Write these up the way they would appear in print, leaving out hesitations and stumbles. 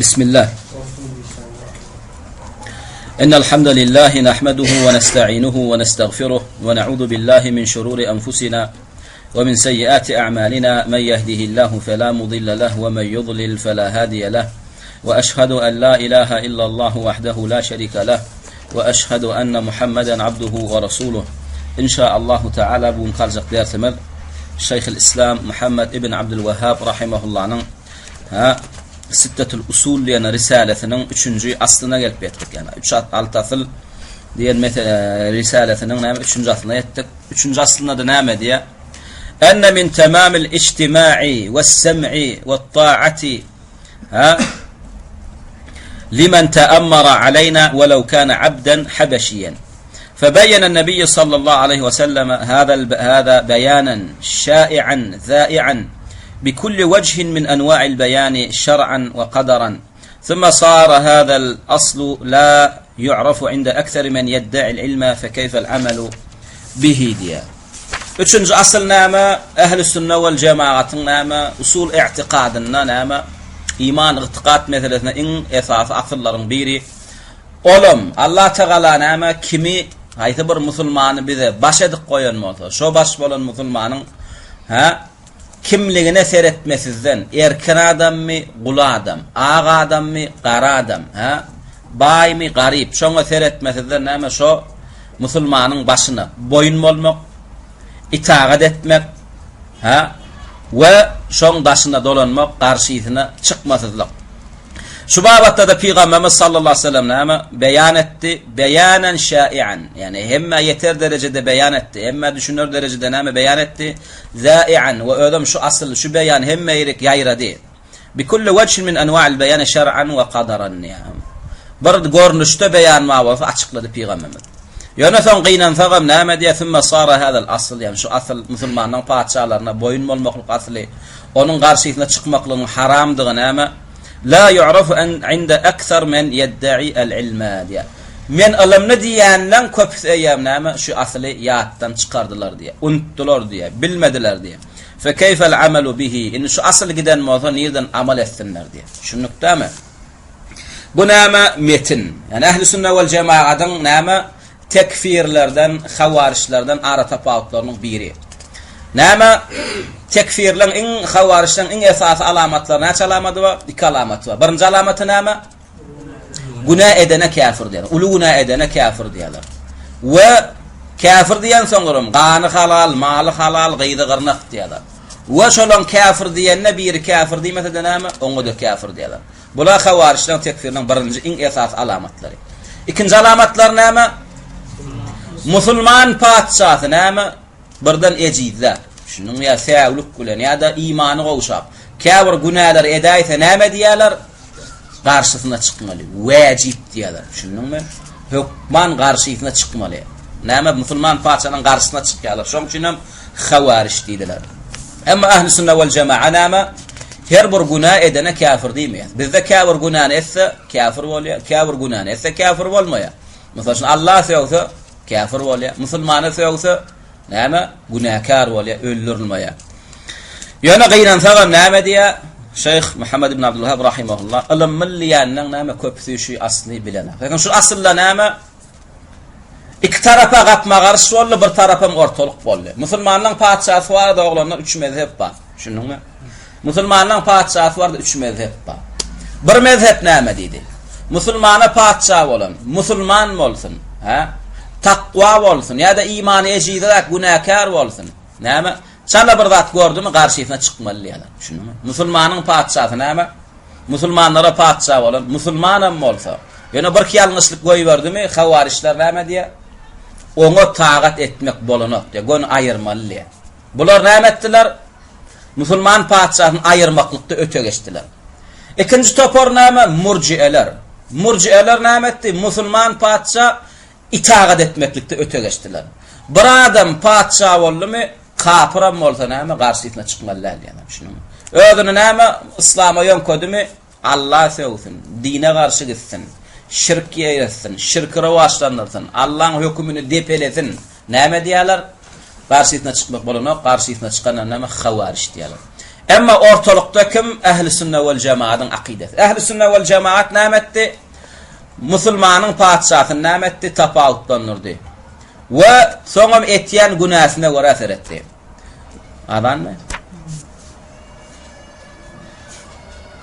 Bismillah. إن الحمد لله نحمده ونستعينه ونستغفره ونعوذ بالله من شرور أنفسنا ومن سيئات أعمالنا من يهده الله فلا مضل له ومن يضلل فلا هادي له وأشهد أن لا إله إلا الله وحده لا شريك له وأشهد أن محمدا عبده ورسوله إن شاء الله تعالى bu kaljak dersimiz Şeyh İslam Muhammed ibn Abdülvehhab rahimahullah'nın ha Sittetul Usul diýen risalesiniň üçünji aslyna gelip ýetdik. Ýani üç alt asyl diýen risalesiniň näme üçünji aslyna ýetdik. Üçünji aslynda da näme diýýär? Enne min tamamil ijtima'i we's-sem'i we't-ta'ati ha limen ta'ammara aleyna welew kana abden habeşiyen. فبين النبي صلى الله عليه وسلم هذا هذا بيانا شائعا ذائعا بكل وجه من أنواع البيان شرعا وقدرا ثم صار هذا الأصل لا يعرف عند أكثر من يدعي العلم فكيف العمل به ديا Üçünji asyl näme? Ähli sünne wal jemagatyň näme? Usul i'tikadynda näme? Iman ygtykat meselesinde iň esasy asyllaryň biri. Olam, Allah Tagala näme kimi haýsy bir musulmany bize baş edip goýan bolsa, şo baş bolan musulmanyň hä kimligine seretmesizden, erkin adammy, gul adam, ak adammy, gara adam, hä baýmy, garyp, şoňa seretmesizden näme şo musulmanyň başyna boýun bolmak, itagat etmek, hä, we şoň daşyna dolanmak, garşysyna çykmasyzlyk. Şu babatda-da Pygamberimiz sallallahu aleyhi ve sellem näme beýan etdi? Beýanen şäi'an, ýagny hemmä ýeter derejede beýan etdi, hemmä düşüner derejede näme beýan etdi? Zäi'an we özem şu asyl, şu beýan hemme ýerik ýaýrady. Bi kulli wejhin min enwa'il beýani şer'an we kadaran. Bir görnüşde beýan bar bolsa açyklady pygamberimiz. Ýöne soň gynansagam näme diýýär? Sümme sara hazal asyl, ýagny şu asyl musulmanlaryň patyşalaryna boýun bolmaklyk asyly, onuň garşysyna çykmaklygyň haramdygy näme? La yu'rafu an inda aksar men yedda'i al ilma diýýär. Men ylymly diýýänleň köpüsi eýýäm näme? Şu asyly ýatdan çykardylar diýýär. Unutdylar diýýär. Bilmediler diýýär. Fekeyfel amelu bihi, indi şu asyl giden bolsa nirden amal etsinler diýýär. Düşündikdämi? Bu näme metin? Ýani ähli sünne wal jemagatyň näme tekfirlerden, hawaryçlardan ara tapawutlarynyň biri. Näme tekfirleň iň hawaryçlaryň iň esasy alamatlary näçe alamaty bar? Iki alamaty bar. Birinji alamaty näme? Günä edene käfir diýýärler. Uly günä edene käfir diýýärler. We käfir diýen soňram gany halal, maly halal, gyzy gyrnak diýýärler. We şolaň käfir diýenine biri käfir diýmese-de näme? Oňa-da käfir diýýärler. Bular hawaryçlaryň tekfiriniň birinji iň esasy alamatlary. Ikinji alamatlary näme? Musulman patyşasy näme? Birden ejizläp, düşündiňmi, ýa säwlik bilen ýa-da imany gowşap, käbir günäleri edäýse näme diýýärler? Garşysyna çykmaly, wäjip diýýärler, düşündiňmi? Hökman garşysyna çykmaly. Näme musulman patyşanyň garşysyna çykýarlar. Şonuň üçin hem hawariş diýdiler. Emma ähli sünne wal jamaa näme? Her bir günä edene käfir diýmeýär. Bizde käbir günäni etse käfir bolýar, käbir günäni etse käfir bolmaýar. Mysal üçin Allah sögse Käfir bolýar. Musulmana sögse, näme? Günäkär bolýar, öldürilmeýär. Ýöne gynansagam näme diýýär? Şeýh Muhammed ibn Abdulwahhab rahimehullah, ylymly diýýänleň näme köpüsi şu asly bilenok. Lekin şu asylda näme? Iki tarapa gapma-garşy boldy, bir tarapam ortalyk boldy. Musulmanlaryň patyşasy barada oglanlar üç mezhep bar. Düşündiňmi? Musulmanlaň patyşasy barda üç mezhep bar. Bir mezhep näme diýdi? Musulmana patyşa bolan, musulman bolsun, hä? Takwa bolsun ýa-da imany ejizräk günäkär bolsun. Näme? Çala bir zat gördümi garşysyna çykmaly diýýärler. Düşündiňmi? Musulmanyň patyşasy näme? Musulmanlara patyşa bolan, musulmanam bolsa, ýöne birki ýalňyşlyk goýberdimi, hawaryçlar näme diýýär? Oňa tagat etmek bolanok diýýär, göni aýyrmaly diýýär. Bular näme etdiler? Musulman patyşasyny aýyrmaklykda öte geçdiler. Ikinji topar näme? Murjieler. Murjieler näme etdi? Musulman patyşa itagat etmeklikde öte geçdiler. Bir adam patyşa boldumy, kapyram bolsa näme, garşysyna çykmaly däl diýýärler. Düşündiňmi? Özüni näme, yslama ýöňkedimi, Alla sögsün, dine garşy gitsin, şirk ýaýratsyn, şirki rowaçlandyrsyn, Allaň hökümini depelesin. Näme diýýärler? Garşysyna çykmak bolanok, garşysyna çykana näme? Hawaryç diýýärler. Emma ortalykda kim? Ähli sünne wel jemaadyň akydasy. Ähli sünne wel jemaat näme etdi? Musulmanyň patyşasyny näme etdi? Tapawutlandyrdy. We soňam etýän günäsine görä seretdi. Azanmy?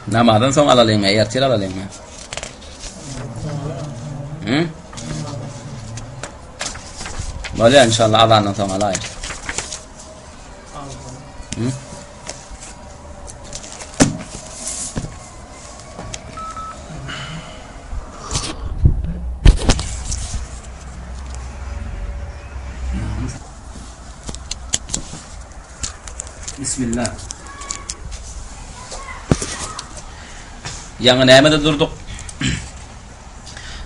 Namazdan soň alalyňmy, ertir alalyňmy? Hı? Bolýar inşallah azandan soň alaýyn. Hı? Bismillah. Ýaňy nämede durduk?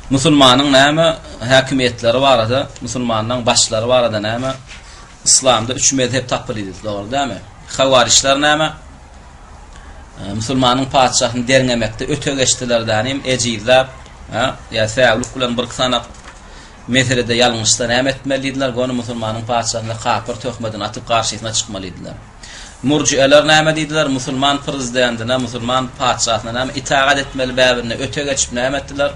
Musulmanyň näme häkimiýetleri barada, musulmanyň başlary barada näme? Islamda üç mezhep tapyldy, dogry dälmi? Hawarijler näme? E, musulmanyň patyşasyny derňemekde öte geçdiler dänim, ejizläp, ha, ýa säwlik bilen bir sanak Meselede ýalňyşsa näme etmeli diýdiler, göni musulmanyň patyşasyna kapyr töhmetini atyp garşysyna çykmaly diýdiler. Murjieler näme diýdiler, musulman prezidentine, musulman patyşasyna näme itagat etmeli bäbinde öte geçip näme etdiler,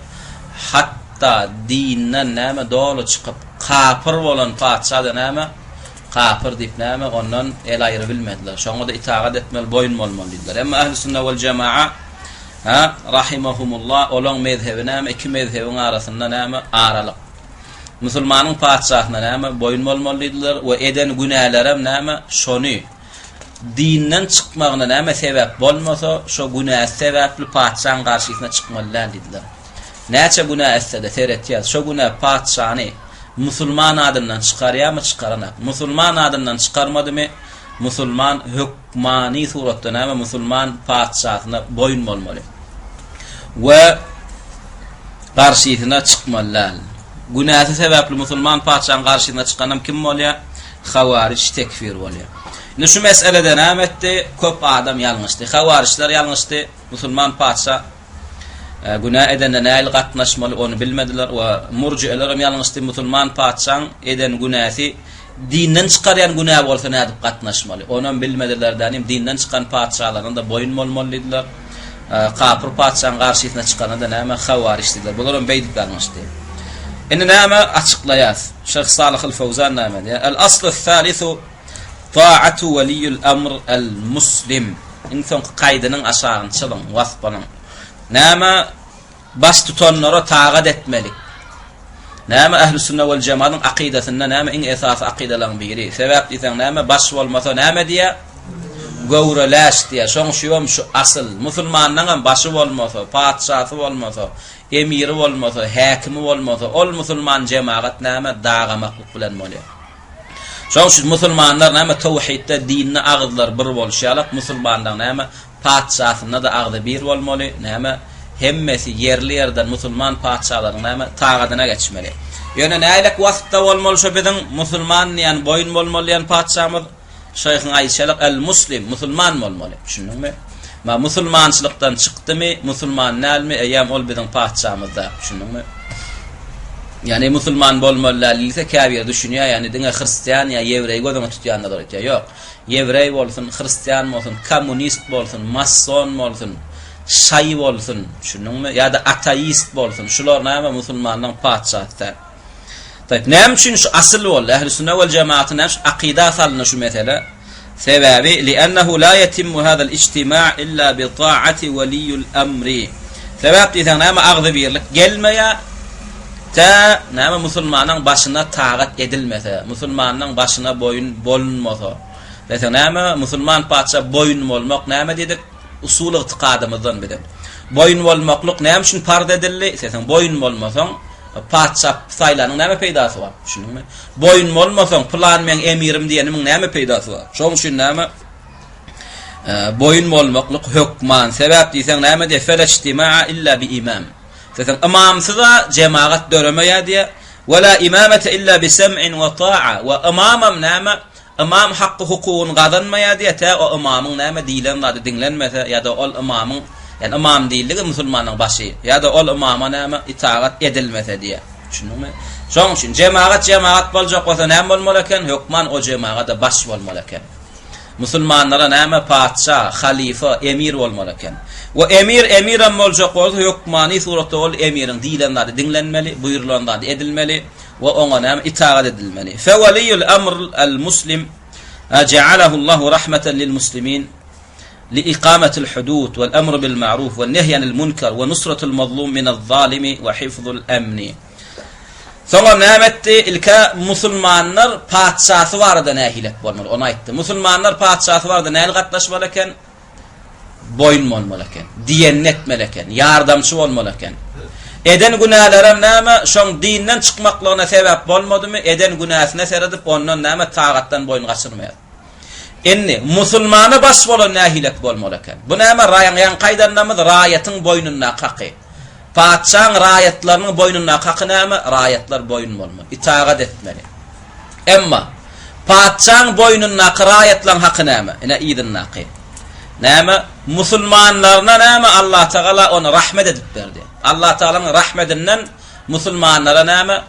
hatda dinden näme doly çykyp kapyr bolan patyşa-da näme kapyr diýip näme ondan el aýyrybilmediler. Şoňa-da itagat etmeli, boýun bolmaly diýdiler. Emma ähli-sünne wel-jema'a Hä, rahimahumullah, olaň mezhebi näme, iki mezhebiň arasynda näme, aralyk. Musulmanyň patyşasyna näme, boýun bolmaly diýdiler we eden günälerem näme, şony dinden çykmagyna näme sebäp bolmasa, şo günäsi sebäpli patyşaň garşysyna çykmaly däl diýdiler. Näçe günä etse-de seretýäs, şo günä patyşany musulman adyndan çykarýarmy, çykaranak. Musulman adyndan çykarmadymy, musulman hök Many suratda näme musulman patyşasyna boýun bolmaly we garşysyna çykmaly däl. Günäsi sebäpli musulman patyşanyň garşysyna çykanam kim bolýar? Hawaryç tekfir bolýar. Indi şu meselede näme etdi? Köp adam ýalňyşdy. Hawaryçlar ýalňyşdy. Musulman patyşa e, günä edende nähili gatnaşmaly ony bilmediler we murjiyeler hem ýalňyşdy. Musulman patyşaň eden günäsi Dinden çykarýan günä bolsa nädip gatnaşmaly? Onam bilmediler dänim, dinden çykan patyşalaryna-da boýun bolmaly diýdiler. Kapyr patyşaň garşysyna çykana-da näme, hawaryç diýdiler. Bularam beýdip ýalňyşdy. Indi näme açyklaýas? Şyh Salyh al-Fawzan näme diýýär? El-aslu salisu ta'atu waliýul amr al-muslim. Iň soňky kaýdynyň aşagyny çyzyň, waspynyň. Näme? Baştutanlara tagat etmelik. Näme Ähli sünne wel jemadyň akydasynda näme iň esasy akydalaryň biri. Sebäp diýseň näme baş bolmasa näme diýä? Göwre läş diýä. Şoň üçinem şu asyl. Musulmanlaňam başy bolmasa, patyşasy bolmasa, emiri bolmasa, häkimi bolmasa, ol musulman jemagat näme dagamaklyk bilen bolýar. Şoň üçin musulmanlar näme towhidde dinde agyzlar bir bolşy ýalak musulmanlaň näme Patyşasynda-da agzy bir bolmaly, näme, hemmesi ýerli-ýerden musulman patyşalaryň, näme, tagadyna geçmeli. Ýöne nähilek waspda bolmaly şo biziň musulman diýen, boýun bolmaly diýen patyşamyz? Şeýhiň aýdyşy el-muslim, musulman bolmaly. Düşündiňmi? Ma musulmançylykdan çykdymy, musulman dälmi, eýýäm ol biziň patyşamyz-da. Düşündiňmi? Ýagny musulman bolmaly däl diýilse käbiri düşünýär, ýagny diňe hristian ýa ýewreý göz öňünde tutýanlar aýtýar. Ýok. Ýewreý bolsun, hristian bolsun, kommunist bolsun, masson bolsun, şaýy bolsun, düşündiňmi? Ýa-da ateist bolsun, şular näme musulmanlaryň patyşasy däl. Taýp, näme üçin şu asyl boldy? Ähli sünne wel jemaatyn näme üçin akyda salyndy şu mesele? Sebäbi li'ennehu la yetimmu hazal ijtima' illa bi ta'ati weliýul amri. Sebäp diýseň näme agzybirlik gelmeýär? Tä näme musulmanyň başyna tagat edilmese, musulmanyň başyna boýun bolunmasa. Diýse näme musulman patyşa boýun bolmak näme diýdik? Usul ygtykadymyzdan biziň. Boýun bolmaklyk näme üçin parz edildi? Diýseň boýun bolmasaň patyşa saýlanyň näme peýdasy bar? Düşündiňmi? Boýun bolmasaň pylan meň emirim diýenimiň näme peýdasy bar? Şonuň üçin näme boýun bolmaklyk hökman. Sebäp diýseň näme diýe? Fel ijtimaa illa bi imam. Diýseň, ymamsyz-a jemagat döremeýär diýýär. Ve la imamete illa bi sem'in we ta'a. We ymamam näme? Ymam haky-hukugyny gazanmaýar diýýär, tä o ymamyň näme diýlen zady diňlenmese ýa-da ol ymamyň, ýagny ymam diýildigi musulmanyň başy, ýa-da ol ymama näme itagat edilmese diýýär. Düşündiňmi? Şonuň üçin jemagat jemagat boljak bolsa näme bolmaly eken? Hökman o jemagada baş bolmaly eken. Musulmanlara näme patyşa, halyfa, emir bolmaly eken. We emir emirem boljak bolsa hökmany suratda ol emiriň diýlen zady diňlenmeli, buýrulan zady edilmeli we oňa näme itagat edilmeli. Feweliyul amr al muslim ja'alahu Allahu rahmeten lil muslimin li iqamatil hudud wal amr bil ma'ruf we nehy anil munkar we nusratul mazlum minaz zalimi we hifzul amni. Soňam näme etdi? Ilk-ä musulmanlar patyşasy barada nähilek bolmaly, ony aýtdy. Musulmanlar patyşasy barada nähili gatnaşmaly eken? Boýun bolmaly eken. Diýenini etmeli eken. Ýardamçy bolmaly eken. Eden günälerem näme? Şoň dinden çykmaklygyna sebäp bolmadymy? Eden günäsine seredip, ondan näme tagatdan boýun gaçyrmaýar. Indi, musulmana baş bolan nähilek bolmaly eken? Bu näme raýaň ýaňky aýdanlarymyz raýatyň boýnundaky haky. Patyşaň raýatlarynyň boýnundaky haky näme? Raýatlar boýun bolmaly, itagat etmeli. Emma, patyşaň boýnundaky raýatlaryň haky näme? Ine yzyndaky. Näme? Musulmanlaryna näme Allatagala ony rahmet edip berdi. Allatagalanyň rahmedinden musulmanlara näme?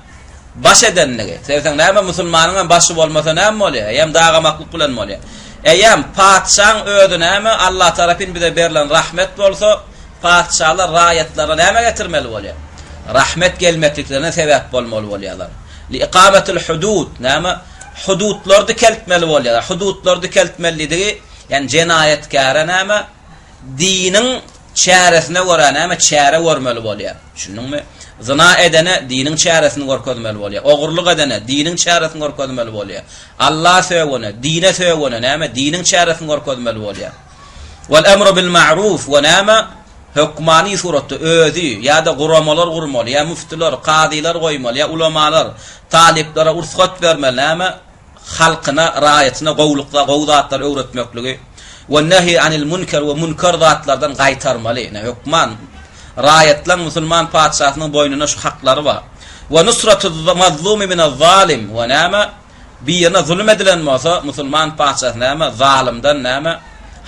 Baş edenligi. Sebäpseň näme musulmanyň hem başy bolmasa näme bolýar? Eýýäm dagamaklyk bilen bolýar. Eýýäm patyşaň özi näme? Allah tarapyn bize berlen rahmet bolsa, patyşalar raýatlaryna näme getirmeli bolýar? Rahmet gelmekliklerine sebäp bolmaly bolýarlar. Li ikamatil hudud, näme? Hududlary dikeltmeli bolýarlar. Hududlary dikeltmelidigi, ýagny jenaýatkäre näme? Diniň çäresine görä näme çäre görmeli bolýar. Düşündiňmi? Zyna edene diniň çäresini görkezmeli bolýar. Ogurlyk edene diniň çäresini görkezmeli bolýar. Alla sögene, dine sögene näme diniň çäresini görkezmeli bolýar. Wal emru bil ma'ruf we näme hökmany suratda özi ýa-da guramalar gurmaly, ýa müftüler, kazylar goýmaly, ýa ulamalar talyplara ursgat bermeli näme halkyna, raýatyna gowulyk gowy zatlar öwretmekligi we nehi anil munker we münker zatlardan gaýtarmaly. Ine hökman raýatlaň musulman patyşasynyň boýnuna şu haklary bar. We nusratul mazlumi minez zalim we näme birine zulum edilen bolsa musulman patyşasy näme zalymdan näme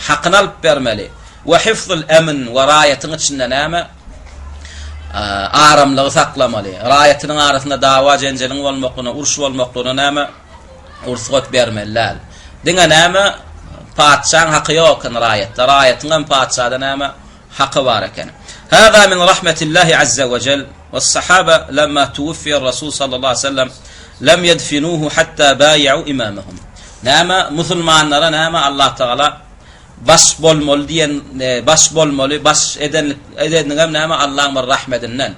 hakyny alyp bermeli. We hifzul emn we raýatyň içinde näme aramlygy saklamaly. Raýatynyň arasynda dawa-jenjeliň bolmaklygyna, uruş bolmaklygyna näme? Rugsat bermeli däl. Diňe näme? Patyşaň haky ýok eken raýatda. Raýatyň hem patyşada näme? Haky bar eken. Hâzâ min rahmetillahi azza we jel. Was-sahaba lemma tuwuffiýa Rasul sallallahu aleyhi ve sellem lem yedfinuhu hatta baýa'u imamahum. Näme? Musulmanlara näme Allah Tagala Baş bolmaly diýen baş bolmaly, baş edenlik edenligem näme Allaň bir rahmedinden.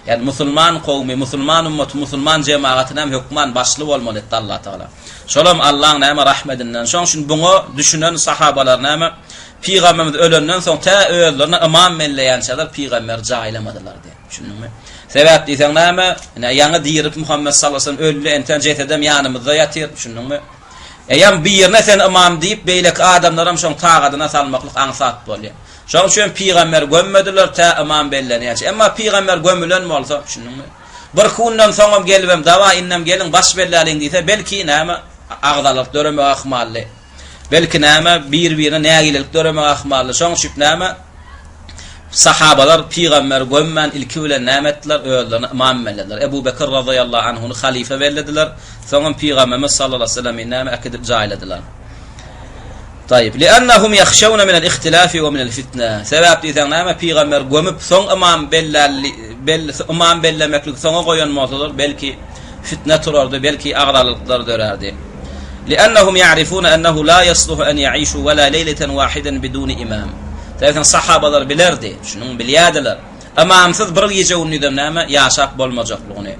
Ýani musulman kowmy, musulman ummaty, musulman jemagaty näme hökman başly bolmaly etdi Allah Tagala. Şolam Allaň näme rahmedinden. Şoň üçin buňa düşünen sahabalar näme Pygamberimiz ölenden soň tä özlerine ymam belleýänçäler pygamberi jaýlamadylar diýen. Düşündiňmi? Sebäp diýseň näme? Ine ýaňy dirip Muhammet sallallahu aleyhi ve sellem öldi, enten jesedem ýanymyzda ýatyr. Düşündiňmi? Eýýäm birine sen ymam diýip, beýleki adamlaram şoň tagadyna salmaklyk aňsat bolýar. Şoň üçin pygamberi gömmediler, tä ymam bellenýänçä. Emma pygamber gömülen bolsa, düşündiňmi? Birki günden soňam gelibem, dawa indem geliň baş belläliň diýse, belki näme, agzalyk döremegi ahmally. Belki näme, bir-birine nägilelik döremegi ahmally. Şoň üçip näme, Sahabalar pygamberi gömmän ilki bilen näme etdiler? Özlerine ymam bellediler. Ebu Bekir razyýallahu anhuny halyfa bellediler. Soňam pygamberimiz sallallahu aleyhi ve sellemi näme äkidip jaýladylar. Taýyp. Li'annahum yahşawna minel ihtilafi we minel fitne. Sebäp diýseň näme? Pygamber gömüp soň ymam bellälli belli ymam bellemekligi soňa goýan bolsalar belki fitne turardy, belki agzalylyklar dörärdi. Li'annahum ya'rifuna ennehu la yasluhu en ya'ishu we la leýleten wahiden biduni imam. Sebäbi sahabalar bilerdi, şunuň bilýärdiler. Ymamsyz bir gije-gündizem näme ýaşap bolmajaklygyny.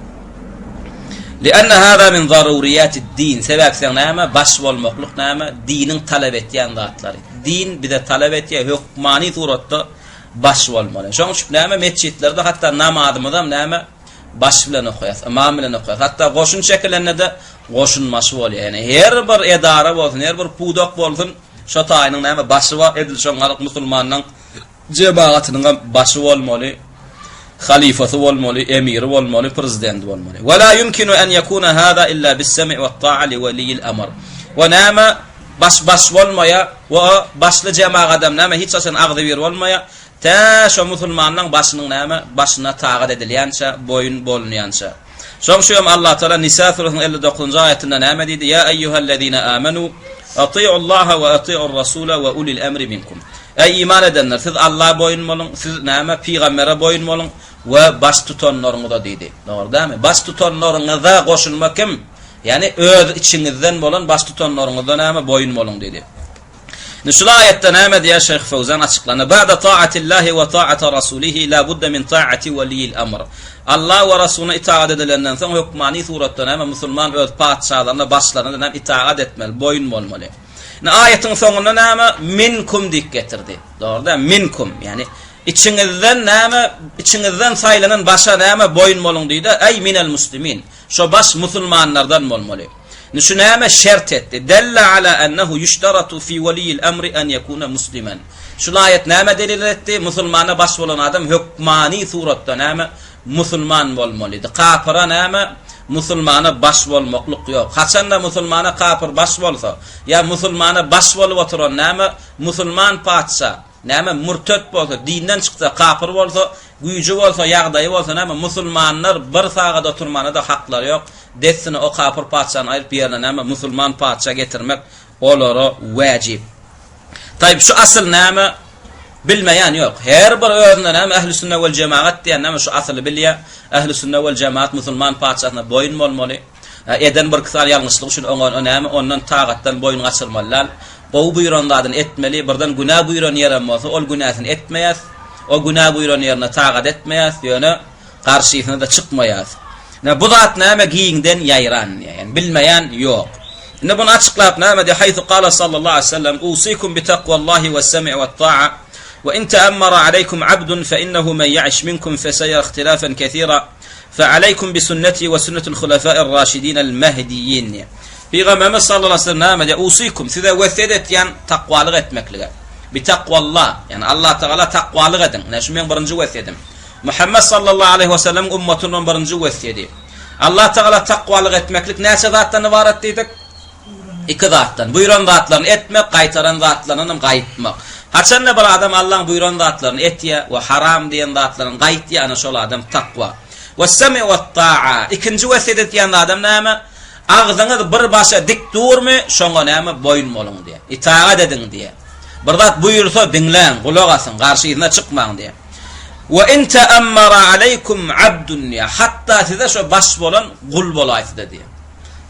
Li'anna hada min zaruriyatid-din. Sebäp sen näme baş bolmaklyk näme diniň talap etýän zatlary. Din bize talap etýär hökmany suratda baş bolmaly. Şonuň üçin näme metjitlerde hatda namazymyzam näme baş bilen okaýas, ymam bilen okaýas. Hatda goşun çekilende-de goşun başy bolýar. Ýani her bir edara bolsun, her bir pudak bolsun, şo taýynyň näme başy bar, edil şoň ýaly musulmanyň jemagatynyň hem başy bolmaly, halyfasy bolmaly, emiri bolmaly, prezidenti bolmaly. Wa la yumkinu an yakuna hada illa bis-sam'i wat-ta'a li waliýil amr. We näme baş baş bolmaýar, we başly jemagadam näme hiç haçan agzybir bolmaýar. Tä şo musulmanlaň başynyň näme, başyna tagat edilýänçä, boýun bolunýança. Şoň üçin hem Allah Tagala Nisa suresynyň 59-njy aýatynda näme diýdi? Ýa eýýuhellezine amenu. Atiullaha we atiur rasula we ulil emri minkum. Eý iman edenler, siz Alla boýun boluň, siz näme pygambere boýun boluň we baş tutanlaryňyza diýdi. Dogry dälmi? Baş tutanlaryňyza goşulma kim? Ýagny öz içiňizden bolan baş tutanlaryňyza näme boýun boluň diýdi. Indi şul aýatda näme diýýär Şeýh Fowzan açyklanda, Ba'da ta'atillahi we ta'ata rasulihi la budda min ta'ati waliýil amr. Allah we Rasulyna itagat edilenden soň hökmany suratda näme musulman öz patyşalaryna, başlaryna näme itagat etmeli, boýun bolmaly. Indi aýatyň soňunda näme minkum diýip getirdi. Dogry däl, minkum, ýagny içiňizden näme içiňizden saýlanan başa näme boýun boluň diýdi, eý minel muslimin. Şo baş musulmanlardan bolmaly. Indi şu näme şert etdi? Delle ala ennehu ýuştaratu fi weliýil emri en ýekune muslimen. Şul aýat nämä delil etdi? Musulmana baş bolan adam hökmany suratda näme? Musulman bolmalydy. Kapyra näme? Musulmana baş bolmaklyk ýok. Haçanda musulmana kapyr baş bolsa, ýa musulmana baş bolup oturan näme? Musulman patyşa. Näme, mürtet bolsa, dinden çyksa, kapyr bolsa, güýji bolsa, ýagdaýy bolsa, näme, musulmanlar bir sagat oturmana-da haklary ýok, dessine o kapyr patyşany aýryp ýerine näme, musulman patyşa getirmek olara wäjip. Taýyp, şu asyl näme, bilmeýän ýok. Her bir özüne näme, ähli-sünne wel-jemagat diýen näme, şu asyly bilýär. Ähli-sünne wel-jemagat musulman patyşasyna boýun bolmaly. Eden birki sany ýalňyşlygy üçin oňa näme, ondan tagatdan boýun gaçyrmaly däl. Gowy buýran zadyny etmeli, birden günä buýran ýerem bolsa, ol günäsini etmeýäs. O günä buýran ýerine tagat etmeýäs, ýöne garşysyna-da çykmaýas. Ine, bu zat näme giňden ýaýran diýýär. Ýagny bilmeýän ýok. Indi muny açyklap näme diýýär? Haýsu gala sallallahu aleýhi we sellem, Usikum bi takwallahi wes-sem'i wet-ta'a, we in teammara aleýkum abdun fe innehu men ýa'iş minkum feseyera ihtilafen kesira. Fe aleýkum bi sünneti we sünnetil hulefâir raşidînel mehdiyyin diýýär. Pygamberimiz sallallahu aleýhi we sellem näme diýýär? Usikum, size wesýet etýän takwalyk etmeklige. Bi takwallah, ýagny Allah Tagala takwalyk ediň. Ine şu meň birinji wesýedim. Muhammet sallallahu aleýhi we sellemiň ummatynyň birinji wesýedi. Allah Tagala takwalyk etmeklik näçe zatdan ybarat diýdik? Iki zatdan, buýran zatlaryny etmek, gaýtaran zatlaryndan hem gaýtmak. Haçanda bir adam Allaň buýran zatlaryny etýär we haram diýen zatlaryndan gaýtýar, ana şol adam takwa. Wes-sem'i wet-ta'a. Ikinji wesýet etýän zadam näme? Agzyňyz bir başa dik durmy, şoňa näme boýun boluň diýär. Itagat ediň diýär. Bir zat buýursa diňläň, gulak asyň, garşysyna çykmaň diýär. We in ta'ammara aleýkum abdun diýär. Hatda size şo baş bolan gul bolaýsa-da diýär.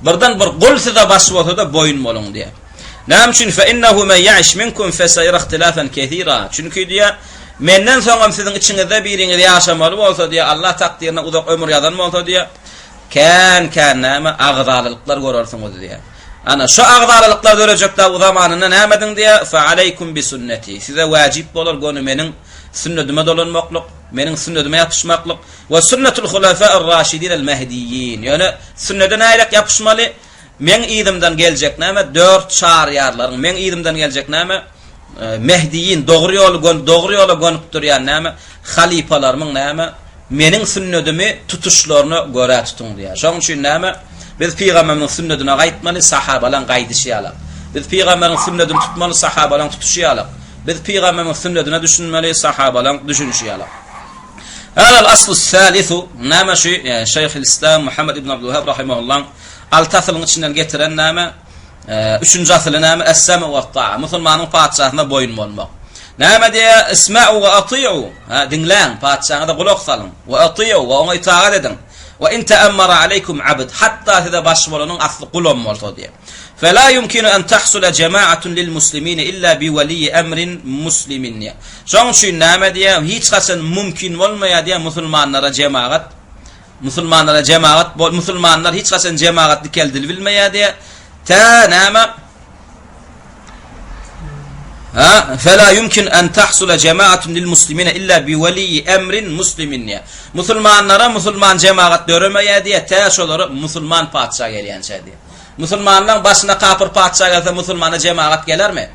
Birden bir gul size baş bolsa-da boýun boluň diýýär. Näme üçin? Fe innehu men ýaiş minkum feseyra ihtilafen kesira. Çünki diýýär, menden soňam siziň içiňizde biriňiz ýaşamaly bolsa diýýär, Allah takdyryna uzak ömür ýazan bolsa diýýär, kän-kän näme agzalalyklar görersiňiz diýýär. Ana, şu agzalalyklar dörejek da zamanynda näme ediň diýýär? Fe aleýkum bi sünneti. Size wajyp bolar göni meniň sünnetime dolanmaklyk, meniň sünnetime ýapyşmaklyk. We sünnetul hulefâ'ir raşidînel mehdiyyin. Ýöne sünnede nähilek ýapyşmaly? Meň yzymdan geljek näme? Dört çaryýarlaryň, meň yzymdan geljek näme? Mehdiýin, dogry ýoly gön, dogry ýola gönükdirýän näme? Halypalarymyň näme? Meniň sünnedimi tutuşlaryna görä tutuň diýýär. Şonuň üçin näme? Biz pygamberimiziň sünnedine gaýtmaly, sahabalaň gaýdyşy ýalak. Biz pygamberiň sünnedini tutmaly, sahabalaň tutuşy ýalak. Biz pygamberimiziň sünnedine düşünmeli, sahabalaň düşünişi ýalak. Hâzâ al-aslu s-sâlisu, näme şu, ýagny Şeýhülislam Muhammed ibn Abdülwehhab rahimahullahyň alty asylyň içinden getiren näme, üçünji asyly näme, Es-sem'u we-t-ta'a, musulmanyň patyşasyna boýun bolmak. Näme diýýär? Isma'u we ati'u, ha, diňläň, patyşaňyza gulak salyň, we ati'u, we oňa itagat ediň. We in te'ammara aleýkum abd, hatda size baş bolanyň asly gulam bolsa diýýär. Fela ýumkinu en tahsula jema'atun lil muslimine illa bi weliýi emrin muslimin diýýär. Şoň üçin näme diýýär, hiç haçan mümkin bolmaýar diýýär musulmanlara jemagat, musulmanlara jemagat, musulmanlar hiç haçan jemagat dikeldilbilmeýär diýýär. Tä näme? Ha, fela yumkin en tahsula jemaatun lil muslimina illa bi weliýi emrin muslimin diýýär. Musulmanlara musulman jemagat döremeýär diýýär, tä şolara musulman patyşa gelýänçä diýýär. Musulmanlaň başyna kapyr patyşa gelse musulmana jemagat gelermi?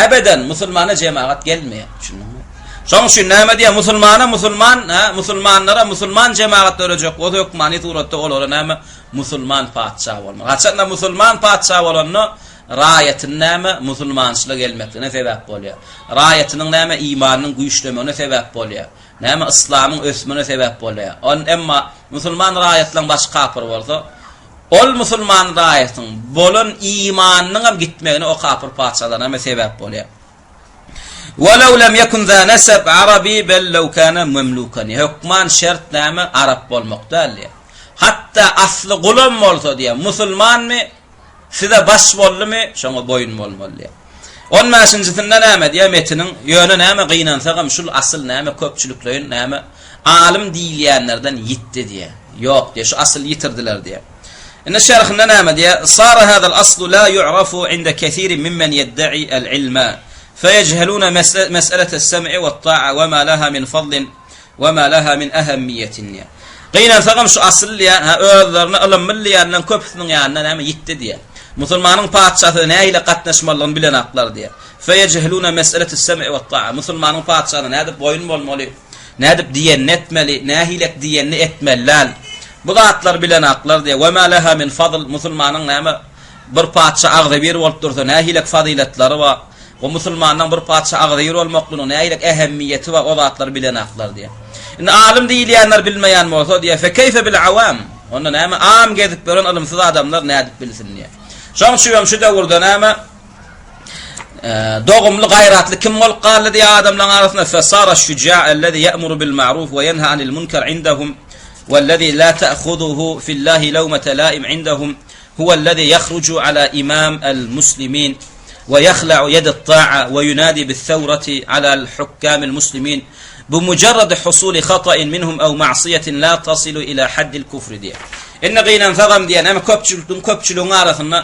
Ebeden musulmana jemagat gelmeýär. Düşündiňmi? Şoň üçin näme diýýär? Musulmana musulman, ha, musulmanlara musulman jemagat dörejek bolsa hökmany suratda olara näme? Musulman patyşa bolmaly. Haçanda musulman patyşa bolanda raýatyny näme? Musulmançylyga gelmekligine sebäp bolýar. Raýatynyň näme? Imanynyň güýçlemegine sebäp bolýar. Näme? Yslamyň ösmegine sebäp bolýar. On emma musulman raýatlaryň başy kapyr bolsa, Ol musulman raýatyň bolan imanynyňam gitmegine o kapyr patyşalar näme sebäp bolýar. Welew lem ýekun za neseb arabi bel lew kana memlukan. Hökman şert näme arap bolmak däl diýýär. Hatda asly gulam bolsa diýýär, musulmanmy Size baş boldumy, şoňa boýun bolmaly diýýär. On bäşinjisinde näme diýýär metiniň, ýöne näme gynansagam şul asyl näme köpçülikleýin näme alym diýilýänlerden ýitdi diýýär. Ýok diýýär, şu asyly ýitirdiler diýýär. Indi şerhinde näme diýýär? Sara hazal aslu la yu'rafu inda kesirin mimmen yedda'i al-ilma feyejheluna mes'elete-s-sem'i we't-ta'a we ma laha min fadlin We ma laha min ähemmiýetin diýýär. Gynansagam şu asyl diýýär, ha özlerine ylymly diýýänleriň köpüsiniň ýanynda näme ýitdi diýýär. Musulmanyň patyşasy nähili gatnaşmalydygyny bilenaklar diýýär. Feýejheluna mes'eletus-sem'i we't-ta'a. Musulmanyň patyşasyna nädip boýun bolmaly, nädip diýenini etmeli, nähilek diýenini etmeli däl. Bu zatlary bilenaklar diýýär. We ma laha min fadl. Musulmanyň näme bir patyşa agzybir bolup dursa nähilek fazyletlary bar. O musulmanlaň bir patyşa agzybir bolmaklygynyň nähilek ähemmiýeti bar, o zatlary bilenaklar diýýär. Indi alym diýilýänler bilmeýän bolsa diýýär, fekeýfe bil awam? Onda näme am gezip ýören ylymsyz adamlar nädip bilsin diýýär. Şoň üçin hem şu döwürde näme dogumly, gaýratly kim bolup galdy diýýär adamlaryň arasynda fesara şuja ellezi ýa'muru bil ma'ruf we ýenha anil munkar indahum wellezi la ta'khuzuhu fillahi lawmata la'im indahum huwellezi ýahruju ala imam al-muslimin we ýahla'u ýedit-ta'a we ýunadi bis-sawrati alal-hukkamil muslimin bimujarradi husuli hata'in minhum ew ma'siýetin la tasilu ila haddil kufri diýýär. Indi gynansagam diýýär, näme köpçülikdiň köpçüligiň arasynda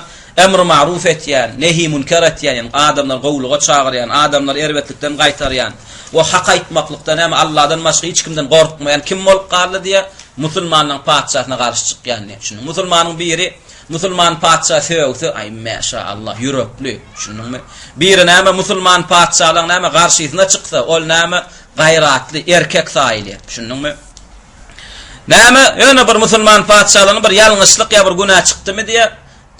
emri ma'ruf etýän, nehi münker etýän, ýagny adamlary gowulyga çagyrýan, adamlary erbetlikden gaýtarýan we hak aýtmaklykda näme Alladan başga hiç kimden gorkmaýan kim bolup galdy diýýär, musulmanlaryň patyşasyna garşy çykýan diýýär. Şunda musulmanyň biri Musulman patyşa sögse, aý mäşa Allah, ýürekli, düşündiňmi? Biri näme musulman patyşalaň näme garşysyna çyksa, ol näme gaýratly, erkek saýylýar, düşündiňmi? Näme, ýöne bir musulman patyşalaryň bir ýalňyşlyk ýa bir günä çykdymy diýe,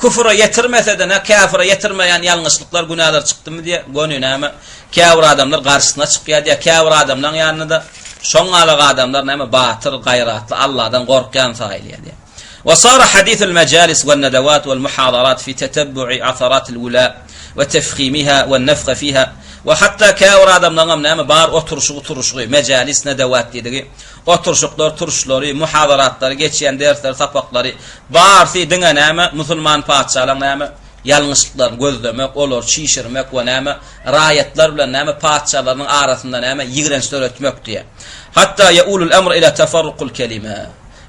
küfüre ýetirmese-de, nä käfire ýetirmeýän ýalňyşlyklar, günäler çykdymy diýe, göni näme, käbir adamlar garşysyna çykýar diýe, käbir adamlaň ýanynda-da şoň galak adamlar näme batyr, gaýratly, Allahdan gorkýan saýylýar diýe. We sara hadithul majalis wen nedewat wel muhadarat fi tetebbu'i asaratil wula we tefhimiha we nefhe fiha we hatda käbir adamlaryňam näme bar oturyşygy turuşygy mejalis nedewat diýdigi oturyşyklar turuşlary muhadaratlary geçýän dersleri sapaklary barsy diňe näme musulman patyşalaň näme ýalňyşlyklaryny gözlemek olary çişirmek we näme raýatlar bilen näme patyşalarynyň arasynda näme ýigrenç döretmek diýýär hatda ýeulul emr ila tefarrukul kelime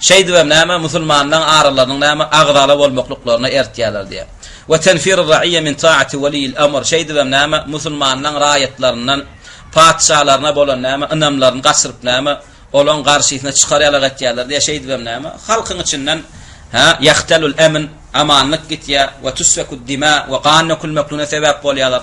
Şeýdibem näme, musulmanlaň aralarynyň näme, agzala bolmaklyklaryna ertýärler diýýär. We tenfirur raiyye min taati weliýil emr, şeýdibem näme, musulmanlaň raýatlaryndan patyşalaryna bolan näme, ynamlaryny gaçyryp näme, olaň garşysyna çykar ýalak etýärler diýýär, şeýdibem näme, halkyň içinden hä, ýahtelul emn, amanlyk gitýär, we tusfekud dima, we gan dökülmekligine sebäp bolýarlar.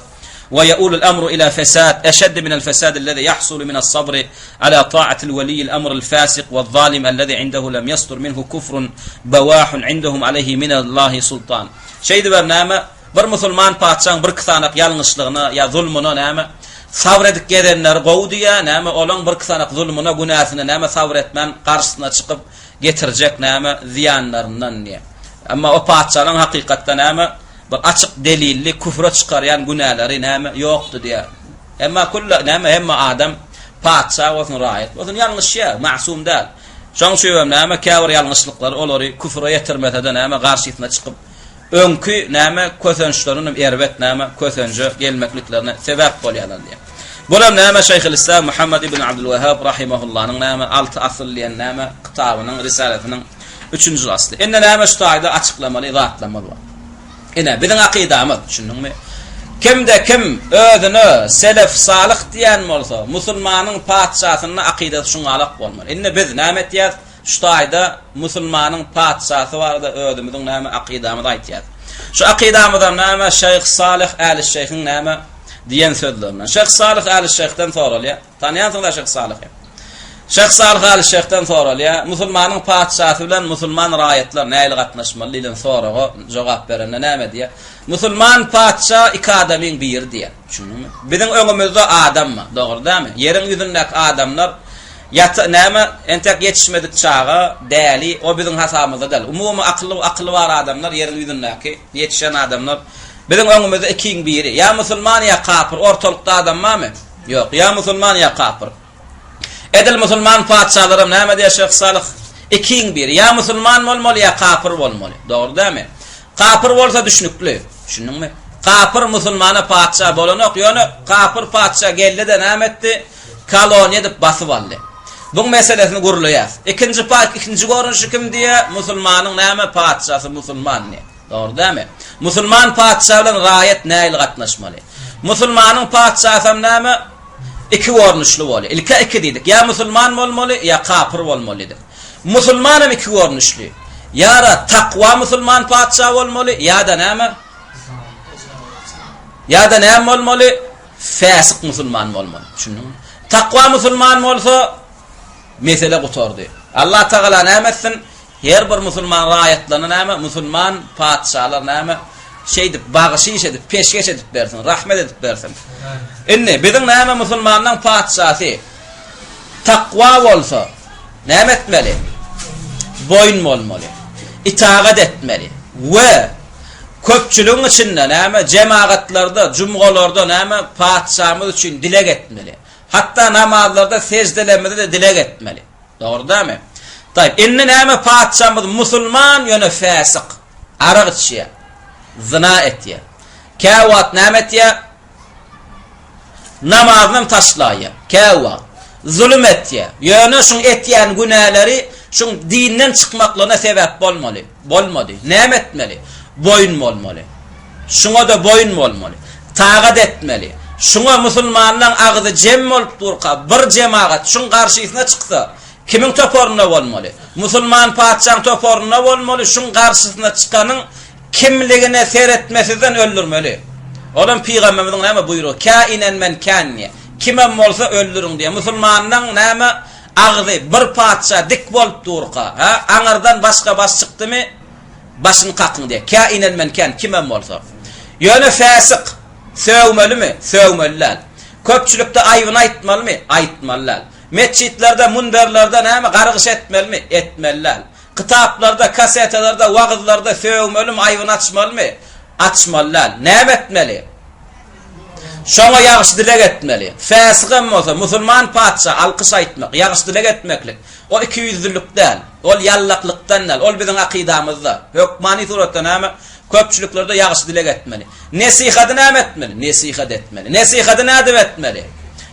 We ýeulul emru ila fesad eşeddi minel fesadil lezi ýahsulu minas sabri ala ta'atil weliýil emril fasik we'z-zalim ellezi indehu lem ýasdur minhu kufrun bawahun indehum aleýhi minallahi sultan. Şeýdibem näme, bir musulman patyşaň birki sanak ýalňyşlygyna ýa zulmuna näme, sabyr edip gezenleri gowy diýýär, näme, olaň birki sanak zulmuna, günäsine näme sabyr etmän garşysyna çykyp getirjek näme zyýanlaryndan diýýär. Emma o patyşalaň hakykatda näme, Bir açyk delilli küfre çykarýan günäleri näme ýokdy diýýär. Emma külle näme hemme adam patyşa bolsun raýat bolsun ýalňyşýar, masum däl. Şoň üçin hem näme käbir ýalňyşlyklary olary küfre ýetirmese-de näme garşysyna çykyp öňki näme kösençlerinden hem erbet näme kösenje gelmekliklerine sebäp bolýarlar diýýär. Bulam näme Şeýhülislam Muhammed ibn Abdülwehhab rahimahullanyň näme Alty asyl diýen näme kitabynyň risalesiniň Üçünji asly. Indi näme şu taýda açyklamaly zatlarymyz bar. Ine, biziň akydamyz, düşündiňmi? Kimde kim özüne selef salyh diýen bolsa, musulmanyň patyşasynda akydasy şuňalak bolmaly. Indi biz näme etýäs? Şu taýda musulmanyň patyşasy barada özümiziň näme akydamyzy aýtýas. Şu akydamyzam näme? Şeýh Salyh Äli-Şeýhiň näme diýen sözlerinden. Şeýh Salyh Äli-Şeýhden soralýar. Tanýansyňyz-a Şyh Salyhy. Şyh Salyh Aly Şyhdan soralýar, Musulmanyň patyşasy bilen musulman raýatlar nähili gatnaşmaly diýlen soraga jogap berende näme diýýär? Musulman patyşa iki adamyň biri diýýär. Düşündiňmi? Biziň öňümizde adam bar, dogry dälmi? Ýeriň ýüzündäki adamlar. Ýata, näme, entek ýetişmedik çaga, däli, o biziň hasabymyzda däl. Umumy akyly, akyly bar adamlar, ýeriň ýüzündäki ýetişen adamlar, biziň öňümizde ikiň biri, ýa musulman, ýa kapyr, ortalykda adam barmy? Ýok, ýa musulman, ýa kapyr. Edil musulman patyşalaram näme diýýär Şyh Salyh? Ikiň biri, ýa musulman bolmaly, ýa kapyr bolmaly. Dogry dälmi? Kapyr bolsa düşnükli. Düşündiňmi? Kapyr musulmana patyşa bolanok, ýöne kapyr patyşa geldi-de näme etdi? Koloniýa edip basyp aldy. Buň meselesini gürleýäs. Ikinji ikinji görnüşi kim diýýär? Musulmanyň näme patyşasy musulman diýýär. Dogry dälmi? Musulman patyşa bilen raýat nähili gatnaşmaly? Musulmanyň patyşasam näme? Iki görnüşli bolýar. Ilkä iki diýdik. Ýa musulman bolmaly, ýa kapyr bolmaly diýdik. Musulmanam iki görnüşli. Ýa-da takwa musulman patyşa bolmaly, ýa-da näme? Ýa-da näme bolmaly? Fäsik musulman bolmaly. Düşündiňmi? Takwa musulman bolsa, mesele gutardy. Allah Tagala näme etsin? Her bir musulman raýatlaryna näme? Musulman patyşalar näme? Şeýdip bagyşyş edip, peşgeş edip bersin, rahmet edip bersin. Indi biziň näme musulmanlaryň patyşasy takwa bolsa, näme etmeli? Boýun bolmaly. Itagat etmeli. We köpçüligiň içinde näme? Jemagatlarda, jumgalarda näme? Patyşamyz üçin dileg etmeli. Hatda namazlarda sejdelemizde-de dileg etmeli. Dogry dälmi? Taýyp, indi näme patyşamyz musulman ýöne fäsyk. Arak içýär. Zyna etýär. Käwagt näme etýär? Namazynam taşlaýar. Käwagt zulum etýär. Ýöne şuň etýän günäleri şuň dinden çykmaklygyna sebäp bolmaly. Bolmady. Näme etmeli? Boýun bolmaly. Şuňa-da boýun bolmaly. Tagat etmeli. Şuňa musulmanlaň agzy jem bolup durka, bir jemagat şuň garşysyna çyksa, kimiň toparynda bolmaly? Musulman patyşaň toparynda bolmaly, şuň garşysyna çykanyň kimligine seretmesizden öldürmeli. Olam pygamberimiziň näme buýrugy? Käinen men kän diýýär. Kimem bolsa öldüriň diýýär. Musulmanlaň näme agzy bir patyşa dik bolup durka, hä, aňyrdan başga baş çykdymy, Başyny kakyň diýýär. Käinen men kän, kimem bolsa. Ýöne fäsyk, sögmelimi? Sögmeli däl. Köpçülikde aýbyny aýtmalymy? Aýtmaly däl. Metjitlerde, munberlerde näme, gargyş etmelimi? Etmeli däl. Kitaplarda, kasetalarda, wagyzlarda sögmelimi, aýbyny açmalymy? Açmaly däl. Näme etmeli? Şoňa ýagşy dileg etmeli. Fäsygem bolsa, musulman patyşa alkyş aýtmak, ýagşy dileg etmeklik, o ikiýüzlülik däl, ol ýallaklykdan däl, ol biziň akydamyzda. Hökmany suratda näme? Köpçüliklerde ýagşy dileg etmeli. Nesihady näme etmeli? Nesihat etmeli. Nesihady nädip etmeli?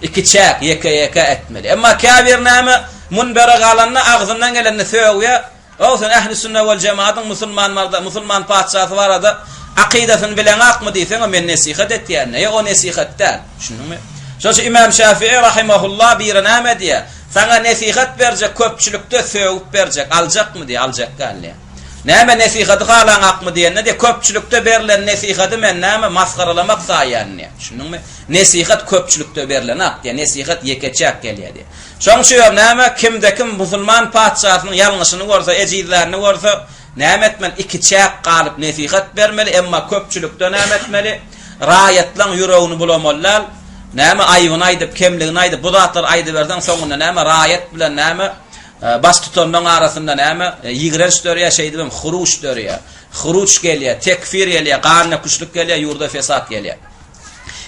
Ikiçäk, ýeke-ýeke etmeli. Emma käbir näme? Munbere galanda agzyndan gelenini sögýär. Ow sen ähli sünne wal jemadyň musulman barada musulman patyşasy barada akydasyny bileňakmy diýseňe men nesihat etýän ýa o nesihat däl düşündiňmi şoň üçin imam şafii rahimahullah biri näme diýýär saňa nesihat berjek köpçülikde sögüp berjek aljakmy diýýär aljak däl diýýär näme nesihady halaňakmy diýende diýýär köpçülikde berlen nesihady men näme masgaralamak saýýan diýýär düşündiňmi nesihat köpçülikde berlenak diýýär nesihat ýekeçäk gelýär diýýär Şoň üçinem näme, kimde-kim musulman patyşasynyň ýalňyşyny görse, ejizlänini görse, näme etmeli, ikiçäk galyp nesihat bermeli, emma köpçülikde näme etmeli, raýatlaň ýüregini bulamaly däl, näme, aýbyny aýdyp, kemligini aýdyp, bu zatlary aýdyberseň, soňunda näme, raýat bilen näme, baştutanlaň arasynda näme, ýigrenç dörýär, şeýdibem huruç dörýär. Huruç gelýär, tekfir gelýär, gandöküşlik gelýär, ýurda fesat gelýär.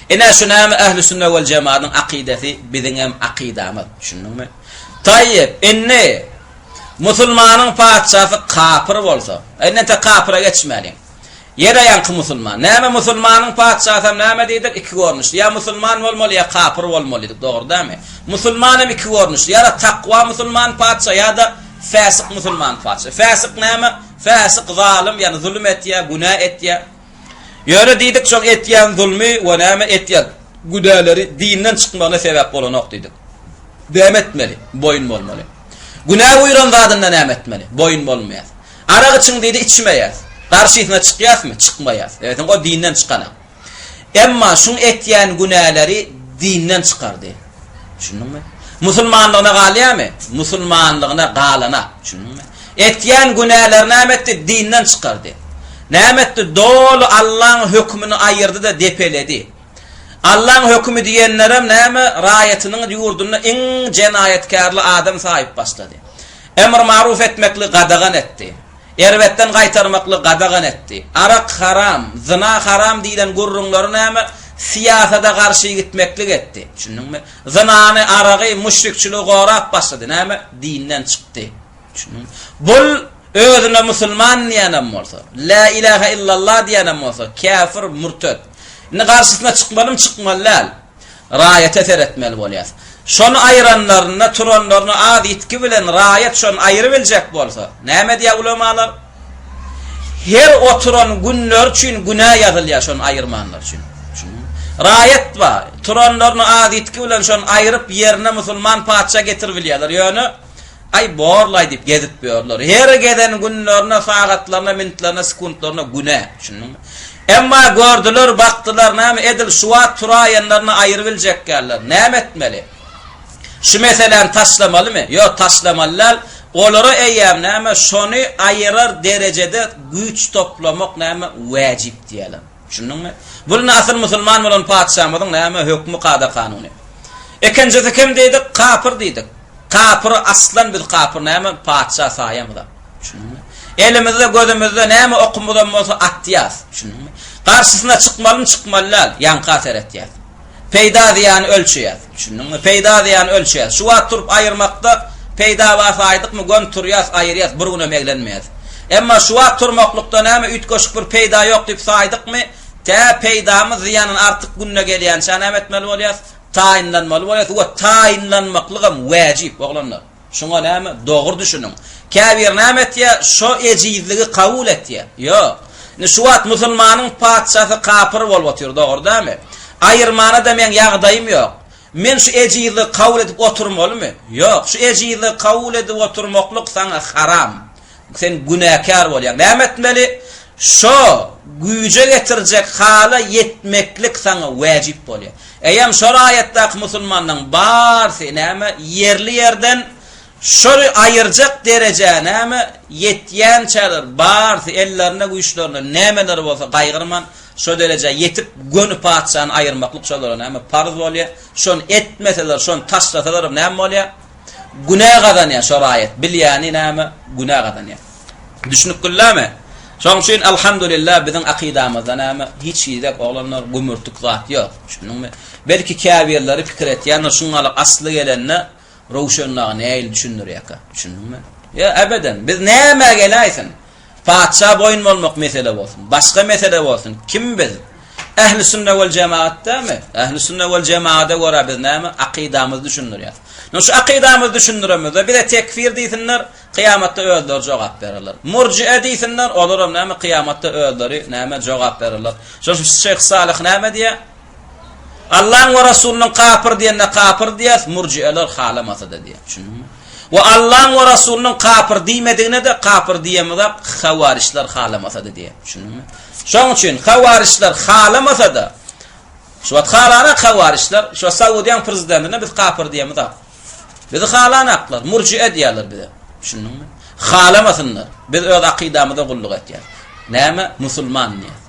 Ine şu näme ähli sünne wel jemadyň akydasy biziňem akydamyz. Düşündiňmi? Taýyp, indi musulmanyň patyşasy kapyr bolsa, indi ente kapyra geçmäliň. Ýene ýaňky musulman. Näme musulmanyň patyşasam näme diýdik? Iki görnüşli. Ýa musulman bolmaly, ýa kapyr bolmaly diýdik. Dogry dälmi? Musulman hem iki görnüşli. Ýa-da takwa musulman patyşa, ýa-da fäsik musulman patyşa. Fäsik näme? Fäsik zalym, ýagny zulum etýär, günä etýär. Ýöne diýdik şol etýän zulmy we näme etýän günäleri dinden çykmagyna sebäp bolanok diýdik. Näme etmeli? Boýun bolmaly. Günä buýran zadynda näme etmeli? Boýun bolmaýas. Arak içiň diýdi içmeýäs. Garşysyna çykýasmy? Çykmaýas. Eýsem o dinden çykana. Emma şuň etýän günäleri dinden çykardy. Düşündiňmi? Musulmanlygyna galýarmy? Musulmanlygyna galana. Düşündiňmi? Etýän günäleri näme etdi? Dinden çykardy. Näme etdi? Doly Allaň hökmüni aýyrdy-da depeledi. Allaň hökümi diýenlerem näme, raýatynyň ýurdunda iň jenaýatkärli adam saýyp başlady. Emr-maruf etmekligi gadagan etdi. Erbetden gaýtarmaklygy gadagan etdi. Arak haram, zyna haram diýlen gürrüňleri näme, syýasada garşy gitmeklik etdi. Düşündiňmi? Zynany, aragy, müşrikçiligi gorap başlady. Näme? Dinden çykdy. Düşündiňmi? Bul özüne musulman diýenem bolsa, Lä ilähe illallah diýenem bolsa, käfir, mürted. Indi garşysyna çykmalymy, çykmaly däl. Raýata seretmeli bolýas. Şony aýyranlarynda, turanlaryna az ýitgi bilen raýat şony aýyrybiljek bolsa, näme diýýär ulamalar? Her oturan günleri üçin günä ýazylýar şony aýyrmanlar üçin. Düşündiňmi? Raýat bar, turanlaryny az ýitgi bilen şony aýyryp ýerine musulman patyşa getiribilýärler. Ýöne Aý borlaý diýip gezip ýörler. Her gezen günlerine, sagatlaryna, minutlaryna, sekuntlaryna günä. Düşündiňmi? Emma gördüler, bakdylar, näme edil şu wagt turaýanlaryny aýyrybiljekkäler. Näme etmeli? Şu meseläni taşlamalymy? Ýok, taşlamaly däl. Olara eýýäm näme, şony aýyrar derejede güýç toplamak näme wäjip diýýärler. Düşündiňmi? Bu indi asyl musulman bolan patyşamyzyň näme hökmi kada-kanuny. Ikinjisi kim diýdik? Kapyr diýdik. Kapyry aslan biz kapyr näme patyşa saýamyzak. Düşündiňmi? Elimizde gözümizde näme okumyzam bolsa atýas. Düşündiňmi? Garşysyna çykmalymy çykmaly däl. Ýaňka seretýäs. Peýda zyýany ölçeýäs. Düşündiňmi? Peýda zyýany ölçeýäs. Şu wagt turup aýyrmakda peýda bar saýdykmy gön turýas aýyrýas bir günem eglenmeýäs. Emma şu wagt turmaklykda näme üýtgeşik bir peýda ýok diýip saýdykmy tä peýdamyz zyýandan artyk günde gelýänçä näme etmeli bolýas? Taýynlanmaly bolýar we taýynlanmaklygam wäjip, oglanlar. Şuňa näme, dogry düşüniň. Käbiri näme etýär, şo ejizligi kabul etýär. Ýok. Indi şu wagt musulmanyň patyşasy kapyr bolup otyr, dogry dälmi? Aýyrmana-da meň ýagdaýym ýok. Men şu ejizligi kabul edip oturmalymy? Ýok. Şu ejizligi kabul edip oturmaklyk saňa haram. Sen günäkär bolýaň. Näme etmeli? Şo güýje getirjek hala ýetmeklik saňa wäjip bolýar. Eýýäm şo raýatdaky musulmanlaryň barsy näme ýerli-ýerden şony aýyrjak derejä näme ýetýänçäler barsy ellerinde güýçlerinde nämeleri bolsa gaýgyrman şo derejä ýetip göni patyşany aýyrmaklyk şolara näme parz bolýar. Şony etmeseler, şony taşlasalar näme bolýar? Günä gazanýar şo raýat. Bilýäni näme? Günä gazanýar. Düşünip billämi? Şoň üçin alhamdulillah biziň akydamyzda näme? Hiç hili oglanlar gümürtik zat ýok. Düşündiňmi? Belki käbirleri pikir etýändir, şuňalyk asly gelende Röwşen dagy nähili düşündirýärkä? Düşündiňmi? Ýa ebeden. Biz nämä geläýsin? Patyşa boýun bolmak mesele bolsun, başga mesele bolsun, kim biz? Ähli sünne wel jemaat dälmi? Ähli sünne wel jemaada görä biz näme? Akydamyzy düşündirýäs. Indi şu akydamyzy düşündiremizde bize tekfir diýsinler, kyýamatda özleri jogap bererler. Murjie diýsinler, olaram näme kyýamatda özleri näme jogap bererler. Şonuň üçin Şeýh Salyh näme diýýär? Allaň we Rasulynyň kapyr diýenine kapyr diýýäs, murjieler halamasa-da diýýär. Düşündiňmi? We Allaň we Rasulynyň kapyr diýmedigine-de kapyr diýemizok, hawaryçlar halamasa-da diýýär. Düşündiňmi? Şoň üçin hawaryçlar halamasa-da, şu wagt halanak hawaryçlar, şu wagt Saudiýanyň prezidentine biz kapyr diýemizok. Bizi halanaklar, murjie diýýärler bize. Düşündiňmi? Halamasynlar. Biz öz akydamyza gulluk etýäris. Näme? Musulman diýýäris.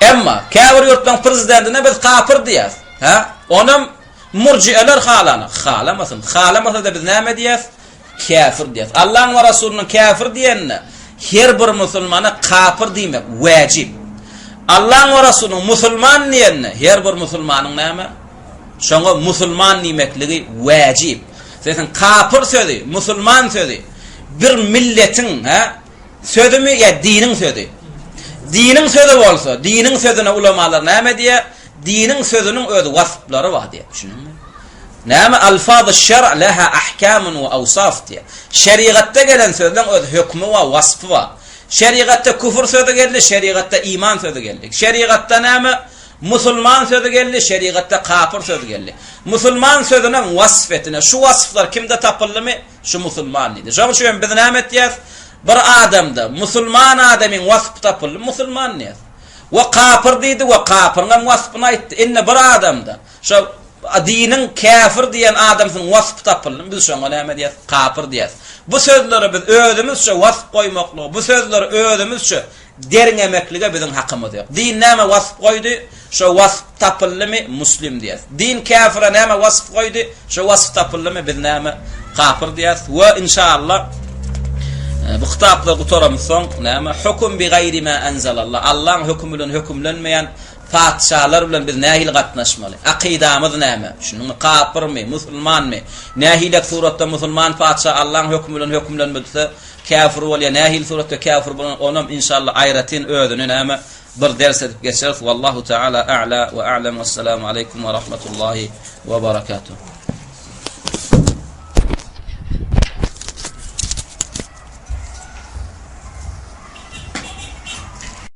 Emma käbir ýurtlaryň prezidentine biz kapyr diýýäris. Hä? Onam murjieler halany halamasyn. Halamasa-da biz näme diýýäris? Käfir diýýäris. Allaň we Rasulynyň käfir diýenine her bir musulmana kapyr diýmek wäjip. Allaň we Rasulynyň musulman diýenine her bir musulmanyň näme? Şoňa musulman diýmekligi wäjip. Sesiň kapyr sözi, musulman sözi bir milletiň, hä? Sözümi ýa diniň sözi? Diniň sözi bolsa, diniň sözüne ulamalar näme diýýär? Diniň sözüniň öz wasplary bar diýýär. Düşündiňmi? Näme alfazy şer leha ahkamun we awsaf diýýär. Şerigatda gelen sözleň öz hökmi bar, waspy bar. Şerigatda küfür sözi geldi, şerigatda iman sözi geldi. Şerigatda näme? Musulman sözi geldi, şerigatda kapyr sözi geldi. Musulman sözüniň wasp etine, şu wasplar kimde tapyldymy? Şu musulman diýdi. Şonuň üçin biz näme etýäs? Bir adamda musulman adamyň waspy tapyldy, musulman diýýäs. We kapyr diýdi we kapyryň hem waspyny aýtdy. Indi bir adamda şo diniň käfir diýen adamsynyň waspy tapyldy, biz şoňa näme diýýäs? Kapyr diýýäs. Bu sözlere biz özümizçe wasp goýmaklygy, bu sözleri özümizçe. derňemeklige biziň hakymyz ýok. Din näme wasp goýdy, şo wasp tapyldymy, muslim diýýäs. Din käfire näme wasp goýdy, şo wasp tapyldymy, biz näme, kapyr diýýäs. We inşallah bu kitaplary gutaramyzsoň, näme, Hukm bi gaýri ma enzelallah, Allaň hökümi bilen hökümlenmeýän patyşalar bilen biz nähili gatnaşmaly? Akydamyz näme? Düşündiňmi? Kapyrmy, musulmanmy? Nähilek suratda musulman patyşa Allaň hökümi bilen hökümlenmedise, käfir bolýar, nähili suratda käfir bolan, onam inşallah aýratyn özüni näme bir ders edip geçeris. Wallahu taala a'la we a'lem. Wessalamu aleýkum we rahmetullahi we barakatuh.